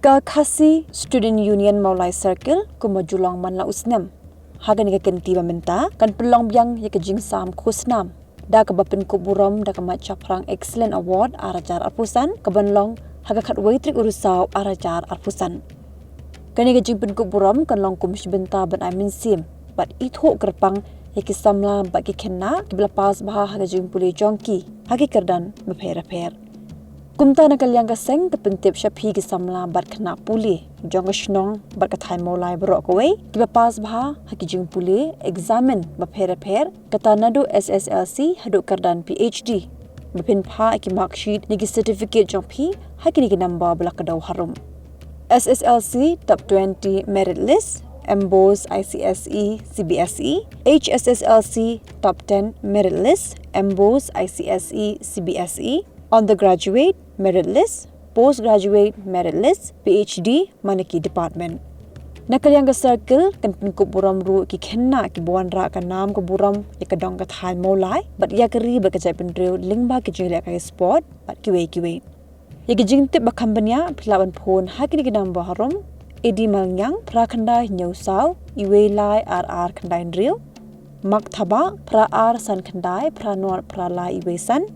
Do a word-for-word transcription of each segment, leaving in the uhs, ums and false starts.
Ka Khasi Student Union Mawlai Circle, kumba ju long man la u snem, ha kane ka kynti ba mynta kan pynlong biang ïa ka jingsam khusnam da kaba pynkup burom da ka Mait Shaphrang Excellent Award ar hajar arphew san, kaban long ha ka khatwei tarik u Risaw ar hajar arphew san. Kane ka jingpynkup burom kan long kum shi bynta ban ai mynsiem bad ithuh kyrpang ïa ki samla bad ki khynnah kiba la pass bha ha ka jingpule jong ki ha ki kyrdan bapher bapher. Kumta, na ka liang ka seng ka pyntip sha phi ki samla bad khynnah pule jong ka shnong bad ka thaiñ Mawlai baroh kawei kiba pass bha ha ki jingpule examen bapher bapher, kata naduh S S L C haduh kyrdan P H D, ba phin phah ïa ki marksheet ne ki certificate jong phi ha kine ki number ba la kdew harum: S S L C top twenty merit list, MBOSE I C S E C B S E, H S S L C top ten merit list, MBOSE I C S E C B S E, undergraduate merit list, postgraduate merit list, P H D mane ki department. Na ka liang ka circle kan pynkup burom ruh ïa ki khynnah kiba wanrah ka nam ka burom ïa ka dong ka thaiñ Mawlai bad ïa ka ri bad ka jaitbynriew lyngba ki jingleh ka sport bad kiwei kiwei. Ïa ki jingtip ba kham bniah phi lah ban phone ha kine ki number harum: A D Malngiang phra khyndai hynñiew saw, iwei lai ar ar khyndai hynriew; Mak Thabah phra ar san khyndai phra nod phra lai iwei san;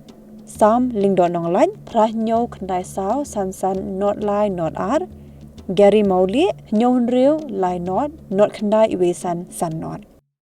Sam Lyngdoh Nonglait phra hynñiew khyndai saw san san nod lai nod ar; Gary Mawlieh hynñiew hynriew lai nod nod khyndai iwei san san nod.